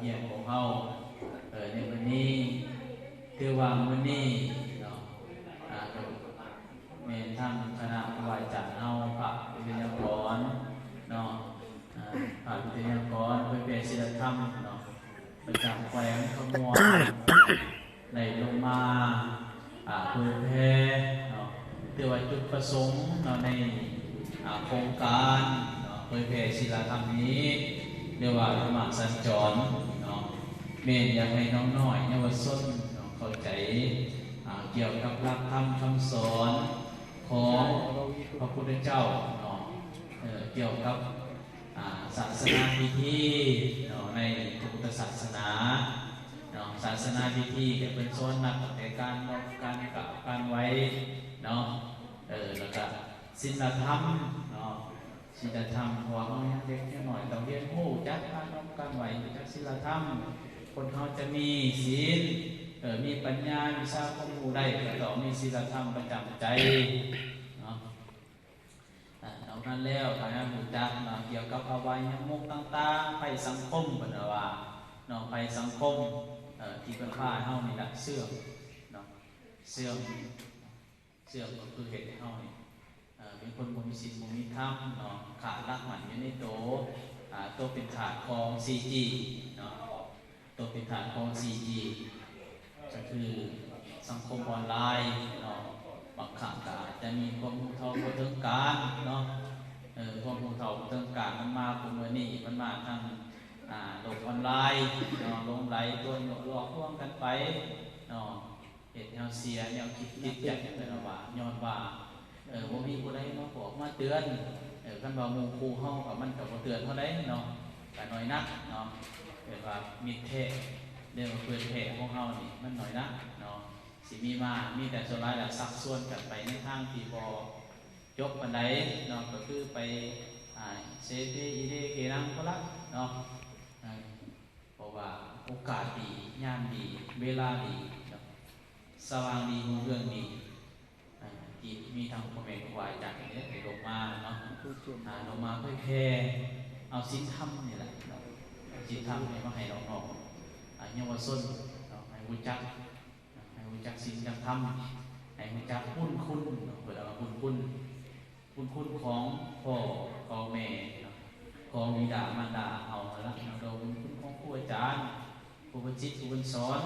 ຮຽນຂອງເຮົາ ເອີ ໃນມື້ນີ້ ຖືວ່າມື້ນີ້ເນາະ ອ່າ ກໍແມ່ນທາງຄະນະຄູບາອາຈານເຮົາ ພະວິທະຍາກອນເນາະ ອ່າ ພະວິທະຍາກອນເຜີຍແຜ່ສີລະທຳເນາະ ປະຈຳແຂວງຄຳມ່ວນ ໄດ້ລົງມາ ອ່າ ເຜີຍແຜ່ເນາະ ຖືວ່າຈຸດປະສົງເນາະ ໃນ ອ່າ ໂຄງການເນາະ ເຜີຍແຜ່ສີລະທຳນີ້ ຫຼືວ່າທຳມະສັນຈອນເນາະ ແມ່ນຢາກໃຫ້ນ້ອງນ້ອຍເຍົາວະຊົນເນາະ ເຂົ້າໃຈ ອ່າ ກ່ຽວກັບຫຼັກທຳຄຳສອນຂອງພະພຸດທະເຈົ້າເນາະ ເອີ ກ່ຽວກັບ ອ່າ ສາສະໜາພິທີເນາະ ໃນພະພຸດທະສາສະໜາເນາະ ສາສະໜາພິທີກໍເພິ່ນສອນນັບຕັ້ງແຕ່ການລົບ ການກາບ ການໄຫວ້ເນາະ ເອີ ແລ້ວກະສິນລະທຳເນາະ ສິນລະທຳ ເພາະວ່າເຮົາຍັງເດັກຍັງນ້ອຍ ຕ້ອງຮຽນຮູ້ຈັກການລົບ ການໄຫວ້ ຮູ້ຈັກສິນລະທຳ ຄົນເຮົາຈະມີສິນ ເອີ ມີປັນຍາ ວິຊາຄວາມຮູ້ໄດ້ ກໍຕ້ອງມີສິນລະທຳປະຈຳໃຈເນາະ. ອ່າ ນອກນັ້ນແລ້ວກໍຍັງຮູ້ຈັກເນາະ ກ່ຽວກັບອະບາຍມຸກຕ່າງໆ ໄພສັງຄົມ ເພິ່ນວ່າເນາະ ໄພສັງຄົມ ເອີ ທີ່ເພິ່ນພາເຮົານີ້ລະເຊື່ອມເນາະ ເຊື່ອມ ເຊື່ອມກໍຄືເຮັດໃຫ້ເຮົານີ້ ເອີ ເປັນຄົນບໍ່ມີສິນບໍ່ມີທຳເນາະ ຂາດຫຼັກໝັ້ນຢູ່ໃນໂຕ ອ່າ ຕົກເປັນທາດຂອງ ສີ່ຈີ ເນາະ ຕົກເປັນທາດຂອງ ສີ່ຈີ ກໍຄືສັງຄົມອອນລາຍເນາະ ບາງຄັ້ງກໍອາດຈະມີຄວາມຮູ້ເທົ່າບໍ່ເຖິງການເນາະ ເອີ ຄວາມຮູ້ເທົ່າບໍ່ເຖິງການ ມັນມາຄຸມື້ນີ້ ມັນມາທາງ ອ່າ ໂລກອອນລາຍເນາະ ຫຼົງໄຫຼຕົວະຍົວະຫຼອກລວງກັນໄປເນາະ ເຮັດແນວເສຍແນວຄິດຈິດໃຈ ເພິ່ນວ່າ ຍ້ອນວ່າ ເອີ ບໍ່ມີຜູ້ໃດມາບອກມາເຕືອນ ເອີ ຄັນວ່າໝູ່ຄູ່ເຮົາກໍ ມັນກໍບໍ່ເຕືອນເຮົາໄດ໋ເນາະ ກໍໜ້ອຍໜັກເນາະ ເອີ້ນວ່າມິດແທ້ ເອີ້ນວ່າເພື່ອນແທ້ຂອງເຮົານີ້ ມັນໜ້ອຍໜັກເນາະ ຊິມີມາ ມີແຕ່ສ່ວນຫຼາຍລະຊັກຊວນກັນໄປໃນທາງທີ່ບໍ່ຈົບປານໃດເນາະ ກໍຄືໄປ ອ່າ ເສເພອີເດເກໜັງພຸ້ນລະເນາະ ເອີ ເພາະວ່າໂອກາດດີ ຍາມດີ ເວລາດີເນາະ ສະຫວ່າງດີ ຮຸ່ງເຮືອງດີ ອ່າ ທີ່ມີທັງພໍ່ແມ່ຄູບາອາຈານນີ້ແຫຼະ ໄດ້ລົງມາເນາະ ອ່າ ລົງມາເຜີຍແຜ່ເອົາສິນທຳນີ້ແຫຼະເນາະ ສິນທຳນີ້ມາໃຫ້ນ້ອງໆ ອ່າ ເຍົາວະຊົນເນາະ ໃຫ້ຮູ້ຈັກ ໃຫ້ຮູ້ຈັກສິນຈັກທຳ ໃຫ້ຮູ້ຈັກບຸນຄຸນເນາະ ເພິ່ນເອີ້ນວ່າບຸນຄຸນ ບຸນຄຸນຂອງພໍ່ຂອງແມ່ເນາະ ຂອງບິດາມານດາເຮົາຫັ້ນລະເນາະ ແລ້ວບຸນຄຸນຂອງຄູອາຈານ ຜູ້ເພິ່ນສິດ ຜູ້ເພິ່ນສອນ